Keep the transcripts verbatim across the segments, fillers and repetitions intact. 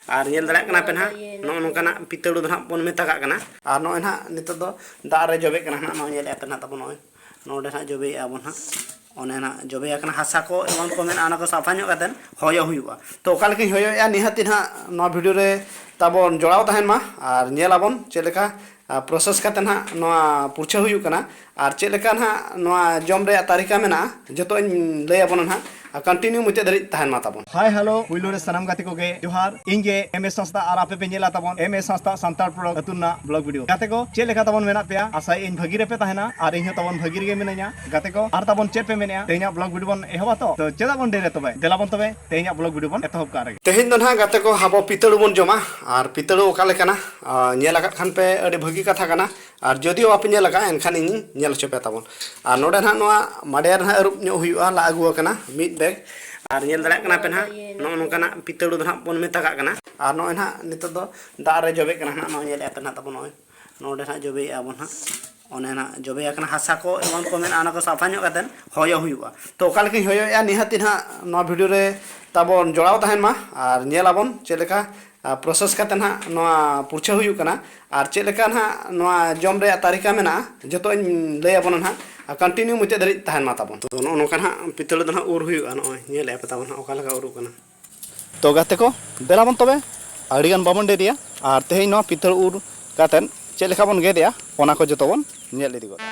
ᱟᱨ ᱧᱮᱞ ᱫᱟᱲᱮᱭᱟᱜ ᱠᱟᱱᱟ ᱯᱮ ᱱᱟᱦᱟᱜ, ᱱᱚᱜᱼᱚ ᱱᱚᱝᱠᱟᱱᱟᱜ ᱯᱤᱛᱟᱹᱲᱩ ᱫᱚ ᱱᱟᱦᱟᱜ ᱵᱚᱱ ᱢᱮᱛᱟᱜᱟᱜ ᱠᱟᱱᱟ᱾ ᱟᱨ ᱱᱚᱜᱼᱚᱭ ᱱᱟᱦᱟᱜ ᱱᱤᱛᱚᱜ ᱫᱚ ᱫᱟᱜ ᱨᱮ ᱡᱚᱵᱮᱜ ᱠᱟᱱᱟ ᱱᱟᱦᱟᱜ, ᱱᱚᱜᱼᱚᱭ ᱧᱮᱞᱮᱫᱼᱟ ᱯᱮ ᱱᱟᱦᱟᱜ ᱛᱟᱵᱚᱱ, ᱱᱚᱜᱼᱚᱭ ᱱᱚᱰᱮ ᱱᱟᱦᱟᱜ ᱡᱚᱵᱮᱭᱮᱫᱼᱟ ᱵᱚᱱ ᱱᱟᱦᱟᱜ᱾ ᱚᱱᱮ ᱱᱟᱦᱟᱜ ᱡᱚᱵᱮᱭᱟᱠᱟᱱᱟ, ᱦᱟᱥᱟ ᱠᱚ ᱮᱢᱟᱱ ᱠᱚ ᱢᱮᱱᱟᱜᱼᱟ, ᱚᱱᱟ ᱠᱚ ᱥᱟᱯᱷᱟ ᱧᱚᱜ ᱠᱟᱛᱮᱫ ᱦᱚᱭᱚ ᱦᱩᱭᱩᱜᱼᱟ᱾ ᱛᱚ ᱚᱠᱟ ᱞᱮᱠᱟᱧ ᱦᱚᱭᱚᱭᱮᱫᱼᱟ, ᱱᱤᱦᱟᱹᱛᱤ ᱱᱟᱦᱟᱜ ᱱᱚᱣᱟ ᱵᱷᱤᱰᱤᱭᱳ ᱨᱮ ᱛᱟᱵᱚᱱ ᱡᱚᱲᱟᱣ ᱛᱟᱦᱮᱱ ᱢᱟ ᱟᱨ ᱧᱮᱞ ᱟᱵᱚᱱ ᱪᱮᱫ ᱞᱮᱠᱟ ᱯᱨᱚᱥᱮᱥ ᱠᱟᱛᱮ ᱱᱟᱦᱟᱜ ᱱᱚᱣᱟ ᱯᱩᱨᱪᱷᱟᱹ ᱦᱩᱭᱩᱜ ᱠᱟᱱᱟ ᱟᱨ ᱪᱮᱫ ᱞᱮᱠᱟ ᱱᱟᱦᱟᱜ ᱱᱚᱣᱟ ᱡᱚᱢ ᱨᱮᱭᱟᱜ ᱛᱟᱹᱨᱤᱠᱟ ᱢᱮᱱᱟᱜᱼᱟ, ᱡᱚᱛᱚᱧ ᱞᱟᱹᱭ ᱟᱵᱚᱱᱟ ᱱᱟᱦᱟᱜ᱾ ᱟᱨ ᱠᱚᱱᱴᱤᱱᱤᱭᱩ ᱢᱩᱪᱟᱹᱫ ᱫᱷᱟᱹᱨᱤᱡ ᱛᱟᱦᱮᱱ ᱢᱟ ᱛᱟᱵᱚᱱ᱾ ᱦᱟᱭ ᱦᱮᱞᱳ, ᱯᱩᱭᱞᱩ ᱨᱮ ᱥᱟᱱᱟᱢ ᱜᱟᱛᱮ ᱠᱚᱜᱮ ᱡᱚᱦᱟᱨ᱾ ᱤᱧ ᱜᱮ ᱮᱢ ᱮᱥ ᱦᱟᱸᱥᱫᱟ ᱟᱨ ᱟᱯᱮ ᱯᱮ ᱧᱮᱞᱟ ᱛᱟᱵᱚᱱ ᱮᱢ ᱮᱥ ᱦᱟᱸᱥᱫᱟ ᱥᱟᱱᱛᱟᱲ ᱯᱨᱚᱰᱟᱠᱴ ᱟᱹᱛᱩ ᱨᱮᱱᱟᱜ ᱵᱞᱚᱜ ᱵᱷᱤᱰᱤᱭᱳ᱾ ᱜᱟᱛᱮ ᱠᱚ, ᱪᱮᱫ ᱞᱮᱠᱟ ᱛᱟᱵᱚᱱ ᱢᱮᱱᱟᱜ ᱯᱮᱭᱟ? ᱟᱥᱟᱭᱟᱹᱧ ᱵᱷᱟᱹᱜᱤ ᱨᱮᱯᱮ ᱛᱟᱦᱮᱱᱟ ᱟᱨ ᱤᱧ ᱦᱚᱸ ᱛᱟᱵᱚᱱ ᱵᱷᱟᱹᱜᱤ ᱨᱮᱜᱮ ᱢᱤᱱᱟᱹᱧᱟ᱾ ᱜᱟᱛᱮ ᱠᱚ, ᱟᱨ ᱛᱟᱵᱚᱱ ᱪᱮᱫ ᱯᱮ ᱢᱮᱱᱮᱜᱼᱟ? ᱛᱮᱦᱮᱧᱟᱜ ᱵᱞᱚᱜ ᱵᱷᱤᱰᱤᱭᱳ ᱵᱚᱱ ᱮᱦᱚᱵᱟ ᱛᱚ? ᱛᱚ ᱪᱮᱫᱟᱜ ᱵᱚᱱ ᱰᱮᱨᱤᱭᱟ ᱛᱚᱵᱮ? ᱫᱮᱞᱟ ᱵᱚᱱ ᱛᱚᱵᱮ ᱛᱮᱦᱮᱧᱟᱜ ᱵᱞᱚᱜ ᱵᱷᱤᱰᱤᱭᱳ ᱵᱚᱱ ᱮᱛᱚᱦᱚᱵ ᱠᱟᱜ ᱨᱮᱜᱮ᱾ ᱛᱮᱦᱮᱧ ᱫᱚ ᱱᱟᱦᱟᱜ ᱜᱟᱛᱮ ᱠᱚ ᱟᱵᱚ ᱯᱤᱛᱟᱹᱲᱩ ᱵᱚᱱ ᱡᱚᱢᱟ᱾ ᱟᱨ ᱯᱤᱛᱟᱹᱲᱩ ᱚᱠᱟ ᱞᱮᱠᱟᱱᱟ? ᱟᱸ, ᱧᱮᱞ ᱟᱠᱟᱫ ᱠᱷᱟᱱ ᱯᱮ ᱟᱹᱰᱤ ᱵᱷᱟᱹᱜᱤ ᱠᱟᱛᱷᱟ ᱠᱟᱱᱟ᱾ ᱟᱨ ᱡᱩᱫᱤ ᱵᱟᱯᱮ ᱧᱮᱞ ᱟᱠᱟᱫᱼᱟ, ᱮᱱᱠᱷᱟᱱ ᱤᱧᱤᱧ ᱧᱮᱞ ᱦᱚᱪᱚ ᱯᱮᱭᱟ ᱛᱟᱵᱚᱱ᱾ ᱟᱨ ᱱᱚᱰᱮ ᱱᱟᱦᱟᱜ ᱱᱚᱣᱟ ᱢᱟᱰᱮᱭᱟ ᱨᱮ ᱱᱟᱦᱟᱜ ᱟᱹᱨᱩᱵ ᱧᱚᱜ ᱦᱩᱭᱩᱜᱼᱟ, ᱞᱟ ᱟᱹᱜᱩ ᱟᱠᱟᱱᱟ ᱢᱤᱫ ᱵᱮᱜᱽ᱾ ᱟᱨ ᱧᱮᱞ ᱫᱟᱲᱮᱭᱟᱜ ᱠᱟᱱᱟ ᱯᱮ ᱱᱟᱦᱟᱜ, ᱱᱚᱜᱼᱚ ᱱᱚᱝᱠᱟᱱᱟᱜ ᱯᱤᱛᱟᱹᱲᱩ ᱫᱚ ᱱᱟᱦᱟᱜ ᱵᱚᱱ ᱢᱮᱛᱟᱜᱟᱜ ᱠᱟᱱᱟ᱾ ᱟᱨ ᱱᱚᱜᱼᱚᱭ ᱱᱟᱦᱟᱜ ᱱᱤᱛᱚᱜ ᱫᱚ ᱫᱟᱜ ᱨᱮ ᱡᱚᱵᱮᱜ ᱠᱟᱱᱟ ᱱᱟᱦᱟᱜ, ᱱᱚᱜᱼᱚᱭ ᱧᱮᱞᱮᱫᱼᱟ ᱯᱮ ᱱᱟᱦᱟᱜ ᱛᱟᱵᱚᱱ, ᱱᱚᱜᱼᱚᱭ ᱱᱚᱰᱮ ᱱᱟᱦᱟᱜ ᱡᱚᱵᱮᱭᱮᱫᱼᱟ ᱵᱚᱱ ᱱᱟᱦᱟᱜ᱾ ᱚᱱᱮ ᱱᱟᱦᱟᱜ ᱡᱚᱵᱮ ᱟᱠᱟᱱᱟ, ᱦᱟᱥᱟ ᱠᱚ ᱮᱢᱟᱱ ᱠᱚ ᱢᱮᱱᱟᱜᱼᱟ, ᱚᱱᱟ ᱠᱚ ᱥᱟᱯᱷᱟ ᱧᱚᱜ ᱠᱟᱛᱮᱫ ᱦᱚᱭᱚ ᱦᱩᱭᱩᱜᱼᱟ᱾ ᱛᱚ ᱚᱠᱟ ᱞᱮᱠᱟᱧ ᱦᱚᱭᱚᱭᱮᱫᱼᱟ, ᱱᱤᱦᱟᱹᱛᱤ ᱱᱟᱦᱟᱜ ᱱᱚᱣᱟ ᱵᱷᱤᱰᱤᱭᱳ ᱨᱮ ᱛᱟᱵᱚᱱ ᱡᱚᱲᱟᱣ ᱛᱟᱦᱮᱱ ᱢᱟ ᱟᱨ ᱧᱮᱞ ᱟᱵᱚᱱ ᱪᱮᱫ ᱞᱮᱠᱟ ᱟᱨ ᱯᱨᱚᱥᱮᱥ ᱠᱟᱛᱮ ᱱᱟᱦᱟᱜ ᱱᱚᱣᱟ ᱯᱩᱨᱪᱷᱟᱹ ᱦᱩᱭᱩᱜ ᱠᱟᱱᱟ ᱟᱨ ᱪᱮᱫ ᱞᱮᱠᱟ ᱱᱟᱦᱟᱜ ᱱᱚᱣᱟ ᱡᱚᱢ ᱨᱮᱭᱟᱜ ᱛᱟᱹᱨᱤᱠᱟ ᱢᱮᱱᱟᱜᱼᱟ, ᱡᱚᱛᱚᱧ ᱞᱟᱹᱭ ᱟᱵᱚᱱᱟ ᱱᱟᱦᱟᱜ᱾ ᱟᱨ ᱠᱚᱱᱴᱤᱱᱤᱭᱩ ᱢᱩᱪᱟᱹᱫ ᱫᱷᱟᱹᱨᱤᱡ ᱛᱟᱦᱮᱱ ᱢᱟ ᱛᱟᱵᱚᱱ᱾ ᱛᱚ ᱱᱚᱜᱼᱚ ᱱᱚᱝᱠᱟ ᱱᱟᱦᱟᱜ ᱯᱤᱛᱟᱹᱲ ᱫᱚ ᱱᱟᱦᱟᱜ ᱩᱨ ᱦᱩᱭᱩᱜᱼᱟ᱾ ᱱᱚᱜᱼᱚᱭ ᱧᱮᱞᱮᱫᱼᱟ ᱯᱮ ᱛᱟᱵᱚᱱ ᱱᱟᱦᱟᱜ ᱚᱠᱟ ᱞᱮᱠᱟ ᱩᱨᱩᱜ ᱠᱟᱱᱟ᱾ ᱛᱚ ᱜᱟᱛᱮ ᱠᱚ, ᱫᱮᱞᱟ ᱵᱚᱱ ᱛᱚᱵᱮ ᱟᱹᱰᱤᱜᱟᱱ ᱵᱟᱵᱚᱱ ᱰᱮᱨᱤᱭᱟ ᱟᱨ ᱛᱮᱦᱮᱧ ᱱᱚᱣᱟ ᱯᱤᱛᱟᱹᱲ ᱩᱨ ᱠᱟᱛᱮᱫ ᱪᱮᱫ ᱞᱮᱠᱟ ᱵᱚᱱ ᱜᱮᱫᱮᱜᱼᱟ, ᱚᱱᱟ ᱠᱚ ᱡᱚᱛᱚ ᱵᱚᱱ ᱧᱮᱞ ᱤᱫᱤ ᱜᱚᱫᱟ᱾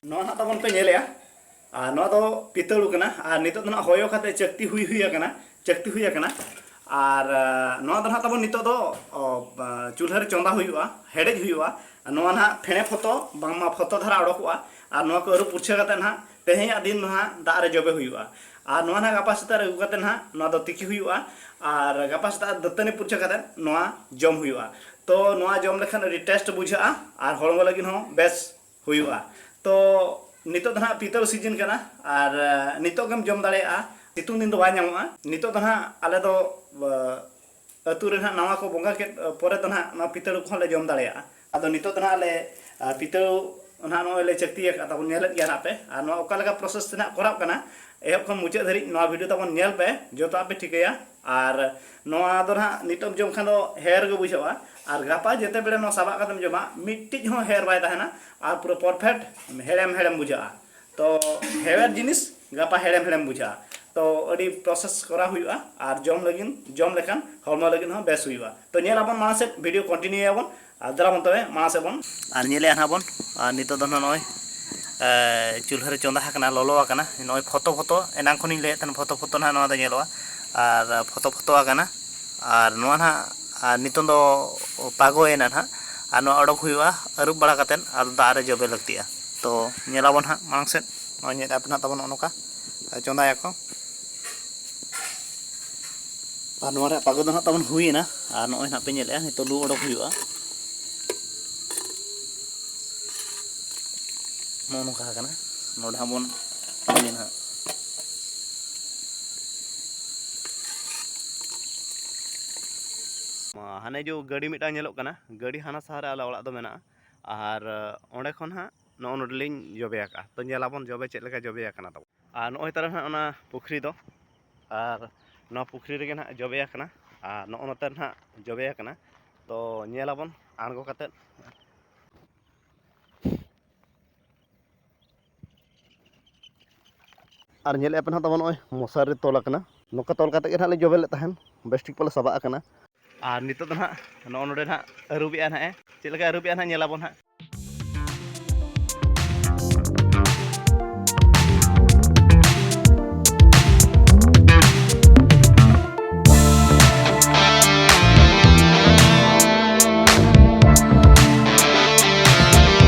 ᱱᱚᱣᱟ ᱱᱟᱦᱟᱜ ᱛᱟᱵᱚᱱ ᱯᱮ ᱧᱮᱞᱮᱜᱼᱟ, ᱟᱨ ᱱᱚᱣᱟ ᱫᱚ ᱯᱤᱛᱟᱹᱲᱩ ᱠᱟᱱᱟ, ᱟᱨ ᱱᱤᱛᱚᱜ ᱫᱚ ᱱᱟᱦᱟᱜ ᱦᱚᱭᱚ ᱠᱟᱛᱮ ᱪᱟᱹᱠᱛᱤ ᱦᱩᱭ ᱦᱩᱭ ᱟᱠᱟᱱᱟ, ᱪᱟᱹᱠᱛᱤ ᱦᱩᱭ ᱟᱠᱟᱱᱟ᱾ ᱟᱨ, ᱟᱸ, ᱱᱚᱣᱟ ᱫᱚ ᱱᱟᱦᱟᱜ ᱛᱟᱵᱚᱱ ᱱᱤᱛᱚᱜ ᱫᱚ, ᱚ, ᱟᱸ, ᱪᱩᱞᱦᱟᱹ ᱨᱮ ᱪᱚᱸᱫᱟ ᱦᱩᱭᱩᱜᱼᱟ, ᱦᱮᱰᱮᱡ ᱦᱩᱭᱩᱜᱼᱟ᱾ ᱟᱨ ᱱᱚᱣᱟ ᱱᱟᱦᱟᱜ ᱯᱷᱮᱬᱮ ᱯᱷᱚᱛᱚ ᱵᱟᱝᱢᱟ ᱯᱷᱚᱛᱚ ᱫᱷᱟᱨᱟ ᱚᱰᱚᱠᱚᱜᱼᱟ, ᱟᱨ ᱱᱚᱣᱟ ᱠᱚ ᱟᱹᱨᱩᱵ ᱯᱩᱨᱪᱷᱟᱹ ᱠᱟᱛᱮ ᱱᱟᱦᱟᱜ ᱛᱮᱦᱮᱧᱟᱜ ᱫᱤᱱ ᱫᱚ ᱱᱟᱦᱟᱜ ᱫᱟᱜ ᱨᱮ ᱡᱚᱵᱮ ᱦᱩᱭᱩᱜᱼᱟ᱾ ᱟᱨ ᱱᱚᱣᱟ ᱱᱟᱦᱟᱜ ᱜᱟᱯᱟ ᱥᱮᱛᱟᱜ ᱨᱮ ᱟᱹᱜᱩ ᱠᱟᱛᱮ ᱱᱟᱦᱟᱜ ᱱᱚᱣᱟ ᱫᱚ ᱛᱤᱠᱤ ᱦᱩᱭᱩᱜᱼᱟ᱾ ᱟᱨ ᱜᱟᱯᱟ ᱥᱮᱛᱟᱜ ᱫᱟᱹᱛᱟᱹᱱᱤ ᱯᱩᱨᱪᱷᱟᱹ ᱠᱟᱛᱮ ᱱᱚᱣᱟ ᱡᱚᱢ ᱦᱩᱭᱩᱜᱼᱟ᱾ ᱛᱚ ᱱᱚᱣᱟ ᱡᱚᱢ ᱞᱮᱠᱷᱟᱱ ᱟᱹᱰᱤ ᱴᱮᱥᱴ ᱵᱩᱡᱷᱟᱹᱜᱼᱟ ᱟᱨ ᱦᱚᱲᱢᱚ ᱞᱟᱹᱜᱤᱫ ᱦᱚᱸ ᱵᱮᱥ ᱦᱩᱭᱩᱜᱼᱟ᱾ ᱛᱚ ᱱᱤᱛᱚᱜ ᱫᱚ ᱱᱟᱦᱟᱜ ᱯᱤᱛᱟᱹᱣ ᱥᱤᱡᱤᱱ ᱠᱟᱱᱟ ᱟᱨ ᱱᱤᱛᱚᱜ ᱜᱮᱢ ᱡᱚᱢ ᱫᱟᱲᱮᱭᱟᱜᱼᱟ, ᱥᱤᱛᱩᱝ ᱫᱤᱱ ᱫᱚ ᱵᱟᱭ ᱧᱟᱢᱚᱜᱼᱟ᱾ ᱱᱤᱛᱚᱜ ᱫᱚ ᱱᱟᱦᱟᱜ ᱟᱞᱮ ᱫᱚ ᱟᱹᱛᱩ ᱨᱮ ᱱᱟᱦᱟᱜ ᱱᱟᱣᱟ ᱠᱚ ᱵᱚᱸᱜᱟ ᱠᱮᱫ ᱯᱚᱨᱮ ᱫᱚ ᱱᱟᱦᱟᱜ ᱱᱚᱣᱟ ᱯᱤᱛᱟᱹᱲᱩ ᱠᱚᱦᱚᱸ ᱞᱮ ᱡᱚᱢ ᱫᱟᱲᱮᱭᱟᱜᱼᱟ᱾ ᱟᱫᱚ ᱱᱤᱛᱚᱜ ᱫᱚ ᱱᱟᱦᱟᱜ ᱞᱮ ᱯᱤᱛᱟᱹᱲᱩ ᱱᱟᱦᱟᱜ ᱱᱚᱜᱼᱚᱭ ᱞᱮ ᱪᱟᱹᱠᱛᱤ ᱟᱠᱟᱫ ᱛᱟᱵᱚᱱ, ᱧᱮᱞᱮᱫ ᱜᱮᱭᱟ ᱱᱟᱦᱟᱜ ᱯᱮ᱾ ᱟᱨ ᱱᱚᱣᱟ ᱚᱠᱟ ᱞᱮᱠᱟ ᱯᱨᱚᱥᱮᱥ ᱛᱮ ᱱᱟᱦᱟᱜ ᱠᱚᱨᱟᱣ ᱠᱟᱱᱟ ᱮᱦᱚᱵ ᱠᱷᱚᱱ ᱢᱩᱪᱟᱹᱫ ᱫᱷᱟᱹᱨᱤᱡ, ᱱᱚᱣᱟ ᱵᱷᱤᱰᱤᱭᱳ ᱛᱟᱵᱚᱱ ᱧᱮᱞ ᱯᱮ, ᱡᱚᱛᱚᱣᱟᱜ ᱯᱮ ᱴᱷᱤᱠᱟᱹᱭᱟ᱾ ᱟᱨ ᱱᱚᱣᱟ ᱫᱚ ᱱᱟᱦᱟᱜ ᱱᱤᱛᱚᱜ ᱡᱚᱢ ᱠᱷᱟᱱ ᱫᱚ ᱦᱮᱨ ᱜᱮ ᱵᱩᱡᱷᱟᱹᱜᱼᱟ᱾ ᱟᱨ ᱜᱟᱯᱟ ᱡᱮᱛᱮ ᱵᱮᱲᱟ ᱱᱚᱣᱟ ᱥᱟᱵᱟᱜ ᱠᱟᱛᱮᱢ ᱡᱚᱢᱟ, ᱢᱤᱫᱴᱤᱡ ᱦᱚᱸ ᱦᱮᱨ ᱵᱟᱭ ᱛᱟᱦᱮᱱᱟ᱾ ᱟᱨ ᱯᱩᱨᱟᱹ ᱯᱟᱨᱯᱷᱮᱠᱴ ᱦᱮᱲᱮᱢ ᱦᱮᱲᱮᱢ ᱵᱩᱡᱷᱟᱹᱜᱼᱟ᱾ ᱛᱚ ᱦᱮᱣᱮᱨ ᱡᱤᱱᱤᱥ ᱜᱟᱯᱟ ᱦᱮᱲᱮᱢ ᱦᱮᱲᱮᱢ ᱵᱩᱡᱷᱟᱹᱜᱼᱟ᱾ ᱛᱚ ᱟᱹᱰᱤ ᱯᱨᱚᱥᱮᱥ ᱠᱚᱨᱟᱣ ᱦᱩᱭᱩᱜᱼᱟ, ᱟᱨ ᱡᱚᱢ ᱞᱟᱹᱜᱤᱫ, ᱡᱚᱢ ᱞᱮᱠᱷᱟᱱ ᱦᱚᱲᱢᱚ ᱞᱟᱹᱜᱤᱫ ᱦᱚᱸ ᱵᱮᱥ ᱦᱩᱭᱩᱜᱼᱟ᱾ ᱛᱚ ᱧᱮᱞ ᱟᱵᱚᱱ ᱢᱟᱲᱟᱝ ᱥᱮᱫ, ᱵᱷᱤᱰᱤᱭᱳ ᱠᱚᱱᱴᱤᱱᱤᱭᱩᱭᱟᱵᱚᱱ᱾ ᱟᱨ ᱫᱮᱞᱟ ᱵᱚᱱ ᱛᱚᱵᱮ ᱢᱟᱲᱟᱝ ᱥᱮᱫ ᱵᱚᱱ᱾ ᱟᱨ ᱧᱮᱞᱮᱫᱼᱟ ᱱᱟᱦᱟᱜ ᱵᱚᱱ, ᱟᱨ ᱱᱤᱛᱚᱜ ᱫᱚ ᱱᱟᱦᱟᱜ ᱱᱚᱜᱼᱚᱭ, ᱮ, ᱪᱩᱞᱦᱟᱹ ᱨᱮ ᱪᱚᱸᱫᱟ ᱟᱠᱟᱱᱟ, ᱞᱚᱞᱚ ᱟᱠᱟᱱᱟ᱾ ᱱᱚᱜᱼᱚᱭ ᱯᱷᱚᱛᱚ ᱯᱷᱚᱛᱚ ᱮᱱᱟᱝ ᱠᱷᱚᱱᱤᱧ ᱞᱟᱹᱭᱮᱫ ᱛᱟᱦᱮᱱ, ᱯᱷᱚᱛᱚ ᱯᱷᱚᱛᱚ ᱱᱟᱦᱟᱜ ᱱᱚᱣᱟ ᱫᱚ ᱧᱮᱞᱚᱜᱼᱟ᱾ ᱟᱨ ᱯᱷᱚᱛᱚ ᱯᱷᱚᱛᱚ ᱟᱠᱟᱱᱟ᱾ ᱟᱨ ᱱᱚᱣᱟ ᱱᱟᱦᱟᱜ, ᱟᱨ ᱱᱤᱛᱚᱝ ᱫᱚ ᱯᱟᱜᱚᱭᱮᱱᱟ ᱱᱟᱦᱟᱜ᱾ ᱟᱨ ᱱᱚᱣᱟ ᱚᱰᱚᱠ ᱦᱩᱭᱩᱜᱼᱟ ᱟᱹᱨᱩᱵ ᱵᱟᱲᱟ ᱠᱟᱛᱮᱫ, ᱟᱫᱚ ᱫᱟᱜ ᱨᱮ ᱡᱚᱵᱮ ᱞᱟᱹᱠᱛᱤᱜᱼᱟ᱾ ᱛᱚ ᱧᱮᱞᱟᱵᱚᱱ ᱦᱟᱸᱜ ᱢᱟᱲᱟᱝ ᱥᱮᱫ᱾ ᱱᱚᱜᱼᱚᱭ ᱧᱮᱞ ᱟᱯᱮ ᱱᱟᱦᱟᱜ ᱛᱟᱵᱚᱱ ᱱᱚᱜᱼᱚ ᱱᱚᱝᱠᱟ ᱪᱚᱸᱫᱟᱭᱟᱠᱚ᱾ ᱟᱨ ᱱᱚᱣᱟ ᱨᱮᱭᱟᱜ ᱯᱟᱜᱚ ᱫᱚ ᱱᱟᱦᱟᱜ ᱛᱟᱵᱚᱱ ᱦᱩᱭᱮᱱᱟ᱾ ᱟᱨ ᱱᱚᱜᱼᱚᱭ ᱱᱟᱦᱟᱜ ᱯᱮ ᱧᱮᱞᱮᱫᱼᱟ, ᱱᱤᱛᱚᱜ ᱞᱩ ᱚᱰᱚᱠ ᱦᱩᱭᱩᱜᱼᱟ᱾ ᱱᱚᱜᱼᱚ ᱱᱚᱝᱠᱟ ᱠᱟᱱᱟ᱾ ᱱᱚᱰᱮ ᱦᱟᱸᱜ ᱵᱚᱱ ᱤᱭᱟᱹ ᱱᱟᱦᱟᱜ᱾ ᱢᱟ, ᱦᱟᱱᱮ ᱡᱚ ᱜᱟᱹᱰᱤ ᱢᱤᱫᱴᱟᱝ ᱧᱮᱞᱚᱜ ᱠᱟᱱᱟ, ᱜᱟᱹᱰᱤ ᱦᱟᱱᱟ ᱥᱟᱦᱟ ᱨᱮ ᱟᱞᱮ ᱚᱲᱟᱜ ᱫᱚ ᱢᱮᱱᱟᱜᱼᱟ᱾ ᱟᱨ ᱚᱸᱰᱮ ᱠᱷᱚᱱ ᱦᱟᱸᱜ ᱱᱚᱜᱼᱚ ᱱᱚᱰᱮ ᱞᱤᱧ ᱡᱚᱵᱮ ᱟᱠᱟᱜᱼᱟ᱾ ᱛᱚ ᱧᱮᱞᱟᱵᱚᱱ ᱡᱚᱵᱮ ᱪᱮᱫ ᱞᱮᱠᱟ ᱡᱚᱵᱮ ᱟᱠᱟᱱᱟ ᱛᱟᱵᱚᱱ᱾ ᱟᱨ ᱱᱚᱜᱼᱚᱭ ᱛᱟᱨᱟ ᱦᱟᱸᱜ ᱚᱱᱟ ᱯᱩᱠᱷᱨᱤ ᱫᱚ, ᱟᱨ ᱱᱚᱣᱟ ᱯᱩᱠᱷᱨᱤ ᱨᱮᱜᱮ ᱱᱟᱦᱟᱜ ᱡᱚᱵᱮ ᱟᱠᱟᱱᱟ᱾ ᱟᱨ ᱱᱚᱜᱼᱚ ᱱᱚᱛᱮ ᱱᱟᱦᱟᱜ ᱡᱚᱵᱮ ᱟᱠᱟᱱᱟ᱾ ᱛᱚ ᱧᱮᱞᱟᱵᱚᱱ ᱟᱬᱜᱚ ᱠᱟᱛᱮᱫ᱾ ᱟᱨ ᱧᱮᱞᱮᱫᱼᱟ ᱯᱮ ᱱᱟᱦᱟᱜ ᱛᱟᱵᱚᱱ ᱱᱚᱜᱼᱚᱭ ᱢᱚᱥᱟᱨᱤ ᱛᱚᱞ ᱟᱠᱟᱱᱟ᱾ ᱱᱚᱝᱠᱟ ᱛᱚᱞ ᱠᱟᱛᱮᱫ ᱜᱮ ᱱᱟᱦᱟᱜ ᱞᱮ ᱡᱚᱵᱮ ᱞᱮᱫ ᱛᱟᱦᱮᱱ, ᱵᱮᱥ ᱴᱷᱤᱠ ᱯᱟᱞᱮ ᱥᱟᱵᱟᱜ ᱟᱠᱟᱱᱟ᱾ ᱟᱨ ᱱᱤᱛᱚᱜ ᱫᱚ ᱱᱟᱦᱟᱜ ᱱᱚᱜᱼᱚ ᱱᱚᱰᱮ ᱱᱟᱦᱟᱜ ᱟᱹᱨᱩᱵᱮᱜᱼᱟ ᱱᱟᱦᱟᱜ ᱮ᱾ ᱪᱮᱫ ᱞᱮᱠᱟ ᱟᱹᱨᱩᱵᱮᱜᱼᱟ ᱱᱟᱦᱟᱜ ᱧᱮᱞᱟᱵᱚᱱ ᱱᱟᱦᱟᱜ᱾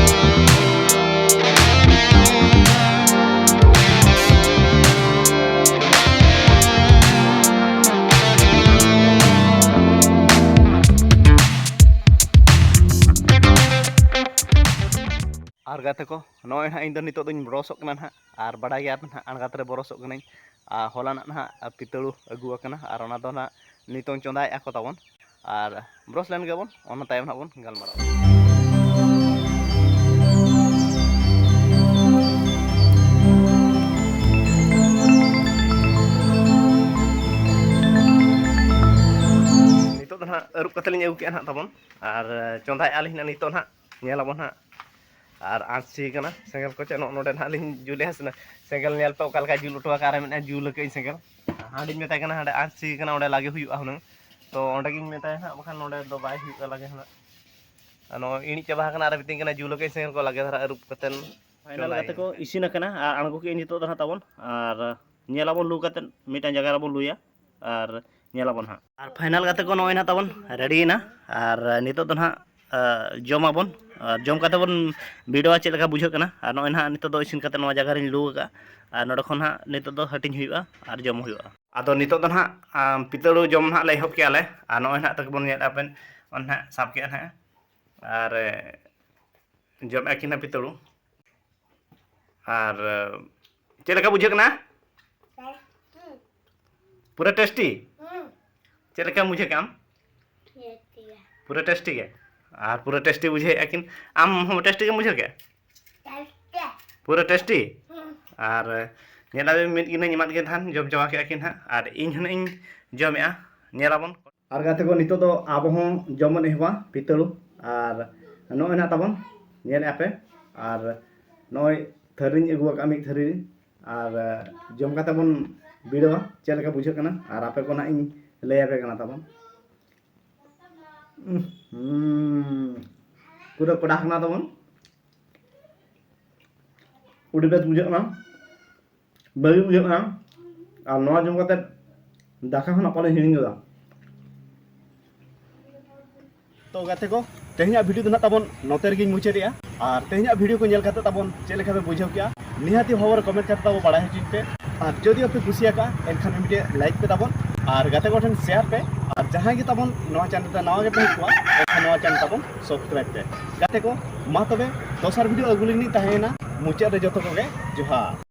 ᱟᱨ ᱜᱟᱛᱮ ᱠᱚ, ᱱᱚᱜᱼᱚᱭ ᱱᱟᱦᱟᱜ ᱤᱧ ᱫᱚ ᱱᱤᱛᱚᱜ ᱫᱚᱧ ᱵᱨᱚᱥᱚᱜ ᱠᱟᱱᱟ ᱱᱟᱦᱟᱜ, ᱟᱨ ᱵᱟᱰᱟᱭ ᱜᱮᱭᱟ ᱯᱮ ᱱᱟᱦᱟᱜ ᱟᱬᱜᱟᱛ ᱨᱮ ᱵᱨᱚᱥᱚᱜ ᱠᱟᱹᱱᱟᱹᱧ᱾ ᱟᱨ ᱦᱚᱞᱟᱱᱟᱜ ᱱᱟᱦᱟᱜ ᱯᱤᱛᱟᱹᱲᱩ ᱟᱹᱜᱩ ᱟᱠᱟᱱᱟ, ᱟᱨ ᱚᱱᱟ ᱫᱚ ᱱᱟᱦᱟᱜ ᱱᱤᱛᱚᱝ ᱪᱚᱸᱫᱟᱭᱮᱫᱼᱟ ᱠᱚ ᱛᱟᱵᱚᱱ᱾ ᱟᱨ ᱵᱨᱚᱥ ᱞᱮᱱ ᱜᱮᱵᱚᱱ, ᱚᱱᱟ ᱛᱟᱭᱚᱢ ᱱᱟᱦᱟᱜ ᱵᱚᱱ ᱜᱟᱞᱢᱟᱨᱟᱜᱼᱟ᱾ ᱱᱤᱛᱚᱜ ᱫᱚ ᱱᱟᱦᱟᱜ ᱟᱹᱨᱩᱵ ᱠᱟᱛᱮ ᱞᱤᱧ ᱟᱹᱜᱩ ᱠᱮᱜᱼᱟ ᱱᱟᱦᱟᱜ ᱛᱟᱵᱚᱱ, ᱟᱨ ᱪᱚᱸᱫᱟᱭᱮᱫᱼᱟ ᱞᱤᱧ ᱱᱟᱦᱟᱜ ᱱᱤᱛᱚᱜ ᱱᱟᱦᱟᱜ᱾ ᱧᱮᱞ ᱟᱵᱚᱱ ᱦᱟᱸᱜ᱾ ᱟᱨ ᱟᱸᱥ ᱪᱤ ᱠᱟᱱᱟ ᱥᱮᱸᱜᱮᱞ ᱠᱚ ᱪᱮᱫ, ᱱᱚᱜᱼᱚ ᱱᱚᱰᱮ ᱱᱟᱦᱟᱜ ᱞᱤᱧ ᱡᱩᱞᱮᱜᱼᱟ ᱥᱮ᱾ ᱥᱮᱸᱜᱮᱞ ᱧᱮᱞ ᱯᱮ ᱚᱠᱟ ᱞᱮᱠᱟᱭ ᱡᱩᱞ ᱦᱚᱴᱚ ᱟᱠᱟᱫ, ᱟᱨ ᱢᱮᱱᱮᱫᱼᱟ ᱡᱩᱞ ᱟᱠᱟᱫ ᱟᱹᱧ ᱥᱮᱸᱜᱮᱞ᱾ ᱦᱟᱸᱰᱮᱧ ᱢᱮᱛᱟᱭ ᱠᱟᱱᱟ, ᱦᱟᱸᱰᱮ ᱟᱸᱥ ᱪᱤ ᱠᱟᱱᱟ, ᱚᱸᱰᱮ ᱞᱟᱜᱮ ᱦᱩᱭᱩᱜᱼᱟ ᱦᱩᱱᱟᱹᱝ᱾ ᱛᱚ ᱚᱸᱰᱮ ᱜᱤᱧ ᱢᱮᱛᱟᱭᱟ ᱦᱟᱸᱜ, ᱵᱟᱠᱷᱟᱱ ᱱᱚᱰᱮ ᱫᱚ ᱵᱟᱭ ᱦᱩᱭᱩᱜᱼᱟ ᱞᱟᱜᱮ ᱦᱩᱱᱟᱹᱝ᱾ ᱟᱨ ᱱᱚᱜᱼᱚᱭ ᱤᱬᱤᱡ ᱪᱟᱵᱟ ᱟᱠᱟᱱᱟ, ᱟᱨ ᱢᱤᱛᱟᱹᱧ ᱠᱟᱱᱟ ᱡᱩᱞ ᱟᱠᱟᱫ ᱟᱹᱧ ᱥᱮᱸᱜᱮᱞ ᱠᱚ, ᱞᱟᱜᱮ ᱫᱷᱟᱨᱟ ᱟᱹᱨᱩᱵ ᱠᱟᱛᱮᱱ ᱯᱷᱟᱭᱱᱟᱞ ᱪᱚᱸᱫᱟᱭᱟᱹᱧ᱾ ᱜᱟᱛᱮ ᱠᱚ, ᱤᱥᱤᱱ ᱟᱠᱟᱱᱟ ᱟᱨ ᱟᱬᱜᱚ ᱠᱮᱫ ᱟᱹᱧ ᱱᱤᱛᱚᱜ ᱫᱚ ᱱᱟᱦᱟᱜ ᱛᱟᱵᱚᱱ᱾ ᱟᱨ ᱧᱮᱞᱟᱵᱚᱱ ᱞᱩ ᱠᱟᱛᱮᱫ, ᱢᱤᱫᱴᱟᱝ ᱡᱟᱭᱜᱟ ᱨᱮᱵᱚᱱ ᱞᱩᱭᱟ ᱟᱨ ᱧᱮᱞᱟᱵᱚᱱ ᱦᱟᱸᱜ᱾ ᱟᱨ ᱯᱷᱟᱭᱱᱟᱞ ᱜᱟᱛᱮ ᱠᱚ, ᱱᱚᱜᱼᱚᱭ ᱱᱟᱦᱟᱜ ᱛᱟᱵᱚᱱ ᱨᱮᱰᱤᱭᱮᱱᱟ᱾ ᱟᱨ ᱱᱤᱛᱚᱜ ᱫᱚ ᱱᱟᱦᱟᱜ, ᱟ, ᱡᱚᱢᱟᱵᱚᱱ᱾ ᱟᱨ ᱡᱚᱢ ᱠᱟᱛᱮ ᱵᱚᱱ ᱵᱤᱰᱟᱹᱣᱟ ᱪᱮᱫ ᱞᱮᱠᱟ ᱵᱩᱡᱷᱟᱹᱜ ᱠᱟᱱᱟ᱾ ᱟᱨ ᱱᱚᱜᱼᱚᱭ ᱱᱟᱦᱟᱜ ᱱᱤᱛᱚᱜ ᱫᱚ ᱤᱥᱤᱱ ᱠᱟᱛᱮ ᱱᱚᱣᱟ ᱡᱟᱭᱜᱟ ᱨᱤᱧ ᱞᱩ ᱟᱠᱟᱫᱼᱟ᱾ ᱟᱨ ᱱᱚᱰᱮ ᱠᱷᱚᱱ ᱦᱟᱸᱜ ᱱᱤᱛᱚᱜ ᱫᱚ ᱦᱟᱹᱴᱤᱧ ᱦᱩᱭᱩᱜᱼᱟ ᱟᱨ ᱡᱚᱢ ᱦᱩᱭᱩᱜᱼᱟ᱾ ᱟᱫᱚ ᱱᱤᱛᱚᱜ ᱫᱚ ᱱᱟᱦᱟᱜ, ᱟᱢ, ᱯᱤᱛᱟᱹᱲᱩ ᱡᱚᱢ ᱱᱟᱦᱟᱜ ᱞᱮ ᱮᱦᱚᱵ ᱠᱮᱜᱼᱟ ᱞᱮ᱾ ᱟᱨ ᱱᱚᱜᱼᱚᱭ ᱱᱟᱦᱟᱜ ᱛᱟᱠᱚ ᱵᱚᱱ ᱧᱮᱞᱮᱫᱼᱟ, ᱟᱵᱮᱱ ᱚᱱᱟ ᱱᱟᱦᱟᱜ ᱥᱟᱵ ᱠᱮᱜᱼᱟ ᱱᱟᱦᱟᱜ᱾ ᱟᱨ, ᱮ, ᱡᱚᱢᱮᱫᱼᱟ ᱠᱤᱱ ᱱᱟᱦᱟᱜ ᱯᱤᱛᱟᱹᱲᱩ᱾ ᱟᱨ, ᱮ, ᱪᱮᱫ ᱞᱮᱠᱟ ᱵᱩᱡᱷᱟᱹᱜ ᱠᱟᱱᱟ? ᱯᱩᱨᱟᱹ ᱴᱮᱥᱴᱤ? ᱪᱮᱫ ᱞᱮᱠᱟᱢ ᱵᱩᱡᱷᱟᱹᱣ ᱠᱮᱜᱼᱟ ᱟᱢ? ᱯᱩᱨᱟᱹ ᱴᱮᱥᱴᱤ ᱜᱮ᱾ ᱟᱨ ᱯᱩᱨᱟᱹ ᱴᱮᱥᱴᱤ ᱵᱩᱡᱷᱟᱹᱣᱮᱫᱼᱟ ᱠᱤᱱ᱾ ᱟᱢ ᱦᱚᱸ ᱴᱮᱥᱴᱤ ᱜᱮᱢ ᱵᱩᱡᱷᱟᱹᱣ ᱠᱮᱜᱼᱟ? ᱯᱩᱨᱟᱹ ᱴᱮᱥᱴᱤ? ᱟᱨ ᱧᱮᱞᱟᱵᱮᱱ, ᱢᱤᱫ ᱜᱤᱱᱟᱹᱧ ᱮᱢᱟᱫ ᱠᱤᱱ ᱛᱟᱦᱮᱱ, ᱡᱚᱢ ᱪᱟᱵᱟ ᱠᱮᱜᱼᱟ ᱠᱤᱱ ᱦᱟᱸᱜ, ᱟᱨ ᱤᱧ ᱦᱚᱸ ᱱᱟᱜ ᱤᱧ ᱡᱚᱢᱮᱜᱼᱟ᱾ ᱧᱮᱞᱟᱵᱚᱱ᱾ ᱟᱨ ᱜᱟᱛᱮ ᱠᱚ, ᱱᱤᱛᱚᱜ ᱫᱚ ᱟᱵᱚ ᱦᱚᱸ ᱡᱚᱢ ᱵᱚᱱ ᱮᱦᱚᱵᱟ ᱯᱤᱛᱟᱹᱲᱩ᱾ ᱟᱨ ᱱᱚᱜᱼᱚᱭ ᱱᱟᱜ ᱛᱟᱵᱚᱱ, ᱧᱮᱞᱮᱜᱼᱟ ᱯᱮ᱾ ᱟᱨ ᱱᱚᱜᱼᱚᱭ ᱛᱷᱟᱹᱨᱤᱧ ᱟᱹᱜᱩ ᱟᱠᱟᱫᱼᱟ, ᱢᱤᱫ ᱛᱷᱟᱹᱨᱤ᱾ ᱟᱨ ᱡᱚᱢ ᱠᱟᱛᱮ ᱵᱚᱱ ᱵᱤᱰᱟᱹᱣᱟ ᱪᱮᱫ ᱞᱮᱠᱟ ᱵᱩᱡᱷᱟᱹᱜ ᱠᱟᱱᱟ, ᱟᱨ ᱟᱯᱮ ᱠᱚ ᱱᱟᱜ ᱤᱧ ᱞᱟᱹᱭ ᱟᱯᱮ ᱠᱟᱱᱟ ᱛᱟᱵᱚᱱ᱾ ᱩᱸᱦ, ᱦᱩᱸ, ᱯᱩᱨᱟᱹ ᱠᱚᱰᱟ ᱠᱟᱱᱟ ᱛᱟᱵᱚᱱ᱾ ᱟᱹᱰᱤ ᱵᱮᱥ ᱵᱩᱡᱷᱟᱹᱜ ᱠᱟᱱᱟ, ᱵᱷᱟᱹᱜᱤ ᱵᱩᱡᱷᱟᱹᱜ ᱠᱟᱱᱟ᱾ ᱟᱨ ᱱᱚᱣᱟ ᱡᱚᱢ ᱠᱟᱛᱮ ᱫᱟᱠᱟ ᱦᱚᱸ ᱱᱟᱯᱟᱭ ᱞᱤᱧ ᱦᱤᱲᱤᱧ ᱜᱚᱫᱟ᱾ ᱛᱚ ᱜᱟᱛᱮ ᱠᱚ, ᱛᱮᱦᱮᱧᱟᱜ ᱵᱷᱤᱰᱤᱭᱳ ᱫᱚ ᱱᱟᱜ ᱛᱟᱵᱚᱱ ᱱᱚᱛᱮ ᱨᱮᱜᱮᱧ ᱢᱩᱪᱟᱹᱫᱮᱜᱼᱟ᱾ ᱟᱨ ᱛᱮᱦᱮᱧᱟᱜ ᱵᱷᱤᱰᱤᱭᱳ ᱠᱚ ᱧᱮᱞ ᱠᱟᱛᱮ ᱛᱟᱵᱚᱱ ᱪᱮᱫ ᱞᱮᱠᱟ ᱯᱮ ᱵᱩᱡᱷᱟᱹᱣ ᱠᱮᱜᱼᱟ, ᱱᱤᱦᱟᱹᱛᱤ ᱦᱚᱵᱚᱨ ᱠᱚᱢᱮᱱᱴ ᱠᱟᱛᱮ ᱛᱟᱵᱚ ᱵᱟᱲᱟᱭ ᱦᱚᱪᱚᱧ ᱯᱮ᱾ ᱟᱨ ᱡᱩᱫᱤ ᱯᱮ ᱠᱩᱥᱤᱭᱟᱠᱟᱜᱼᱟ, ᱮᱱᱠᱷᱟᱱ ᱢᱤᱫᱴᱮᱡ ᱞᱟᱭᱤᱠ ᱯᱮ ᱛᱟᱵᱚᱱ, ᱟᱨ ᱜᱟᱛᱮ ᱠᱚᱴᱷᱮᱱ ᱥᱮᱭᱟᱨ ᱯᱮ᱾ ᱟᱨ ᱡᱟᱦᱟᱸᱭ ᱜᱮ ᱛᱟᱵᱚᱱ ᱱᱚᱣᱟ ᱪᱮᱱᱮᱞ ᱨᱮ ᱱᱟᱣᱟ ᱜᱮᱯᱮ ᱦᱮᱡ ᱠᱚᱜᱼᱟ, ᱮᱱᱠᱷᱟᱱ ᱱᱚᱣᱟ ᱪᱮᱱᱮᱞ ᱛᱟᱵᱚᱱ ᱥᱟᱵᱥᱠᱨᱟᱭᱤᱵ ᱯᱮ᱾ ᱜᱟᱛᱮ ᱠᱚ, ᱢᱟ ᱛᱚᱵᱮ ᱫᱚᱥᱟᱨ ᱵᱷᱤᱰᱤᱭᱳ ᱟᱹᱜᱩ ᱞᱟᱹᱜᱤᱫ ᱛᱟᱦᱮᱸᱭᱮᱱᱟ᱾ ᱢᱩᱪᱟᱹᱫ ᱨᱮ ᱡᱚᱛᱚ ᱠᱚᱜᱮ ᱡᱚᱦᱟᱨ᱾